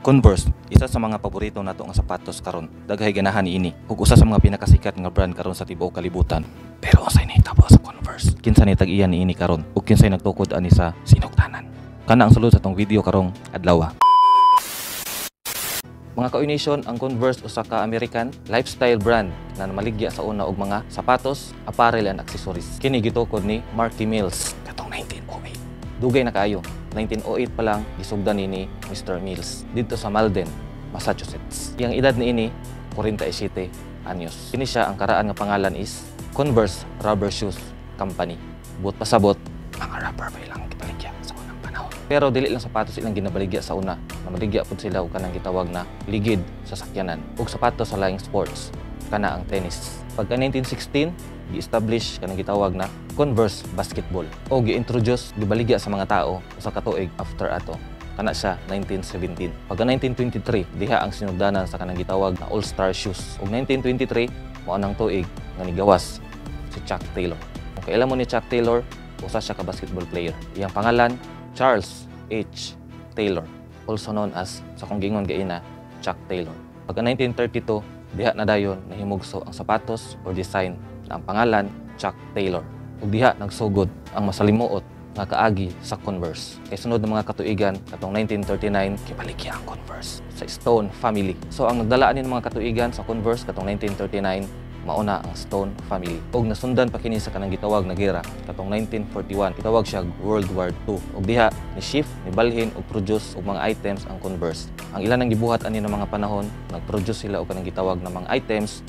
Converse, isa sa mga paborito nato nga sapatos karon. Daghay ganahan niini ug usa sa mga pinakasikat nga brand karon sa tibuok kalibutan. Pero unsay nahitabo sa Converse? Kinsa ni tag-iya niini karon ug kinsay nagtukod ani sa sinugdanan? Kana ang sulod sa atong video karong adlaw. Mga ka-Nation, ang Converse usa ka American lifestyle brand na namaligya sa una og mga sapatos, apparel and accessories. Kini gitukod ni Marty Mills katong 1908. Dugay na kaayo. 1908 pa lang gisugdan ni Mr. Mills didto sa Malden, Massachusetts. Iyang edad niini 47 anyos. Kini siya ang karaan nga pangalan is Converse Rubber Shoes Company. Buot pasabot, mga rubber pa ilang gibaligya sa unang panahon. Pero dili lang sapatos ilang ginabaligya sa una. Namaligya pud sila og kanang gitawag na ligid sa sakyanan ug sapatos sa laing sports, kana ang tennis. Pagka 1916, gi-establish kanang gitawag na Converse Basketball o gi-introduce, gibaligya sa mga tao usa ka tuig after ato. Kana siya 1917. Pagka 1923, diha ang sinugdanan sa kanang gitawag na All-Star Shoes. Ug 1923, mao nang tuig nga nigawas si Chuck Taylor. Kung kaila mo ni Chuck Taylor, usa siya ka basketball player. Iyang pangalan, Charles H. Taylor, also known as sa kong gingon gaina, Chuck Taylor. Pagka 1932, diha na dayon nahimugso ang sapatos or design na ang pangalan Chuck Taylor. Ug diha nagsugod ang masalimuot nga kaagi sa Converse. Kay sunod ng mga katuigan katong 1939, gibaligya ang Converse sa Stone family. So ang nagdala ani ng mga katuigan sa Converse katong 1939, mauna ang Stone family. Ug nasundan pa kini sa kanang gitawag na gera katong 1941. Gitawag siya World War II. Ug diha ni shift, ni balhin og produce og mga items ang Converse. Ang ilan ang gibuhat ani ng mga panahon, nag-produce sila og kanang gitawag na mga items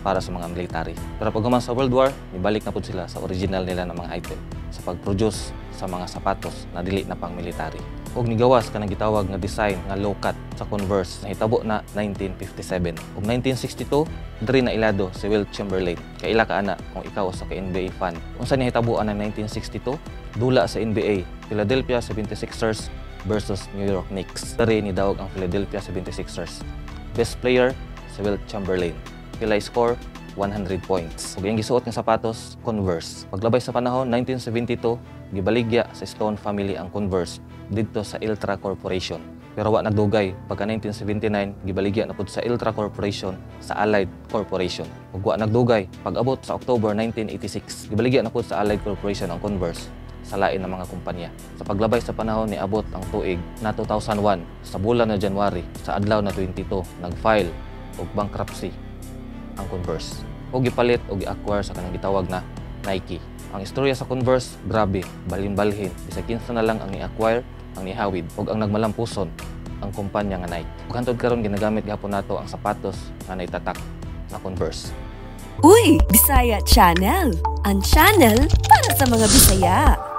para sa mga military. Pero pag human sa World War, nibalik na pud sila sa original nila ng mga item sa pag-produce sa mga sapatos na dili na pang military. Ug nigawas kanang gitawag nga design nga low cut sa Converse, nahitabo na 1957. Ug 1962, diri na ilado si Wilt Chamberlain. Kaila ka ana kung ikaw usa ka NBA fan. Unsa nahitabo ang 1962? Dula sa NBA, Philadelphia 76ers versus New York Knicks. Diri ni daog ang Philadelphia 76ers. Best player si Wilt Chamberlain. Pila score? 100 points. Ug iyang gisuot nga sapatos, Converse. Paglabay sa panahon, 1972, gibaligya sa Stone family ang Converse didto sa Eltra Corporation. Pero wa nagdugay, pagka 1979, gibaligya na pud sa Eltra Corporation sa Allied Corporation. Ug wa nagdugay, pag-abot sa October 1986, gibaligya na pud sa Allied Corporation ang Converse sa lain ng mga kumpanya. Sa paglabay sa panahon, niabot ang tuig na 2001 sa bulan na January sa adlaw na 22, nag-file og bankruptcy ang Converse. O gipalit o gi-acquire sa kanang gitawag na Nike. Ang istorya sa Converse, grabe, balhin-balhin. Bisag kinsa na lang ang ni-acquire, ang nihawid, ug ang nagmalampuson ang kumpanya nga Nike. Ug hantod karon ginagamit gihapon nato ang sapatos nga naitatak na Converse. Uy, Bisaya Channel! Ang channel para sa mga Bisaya.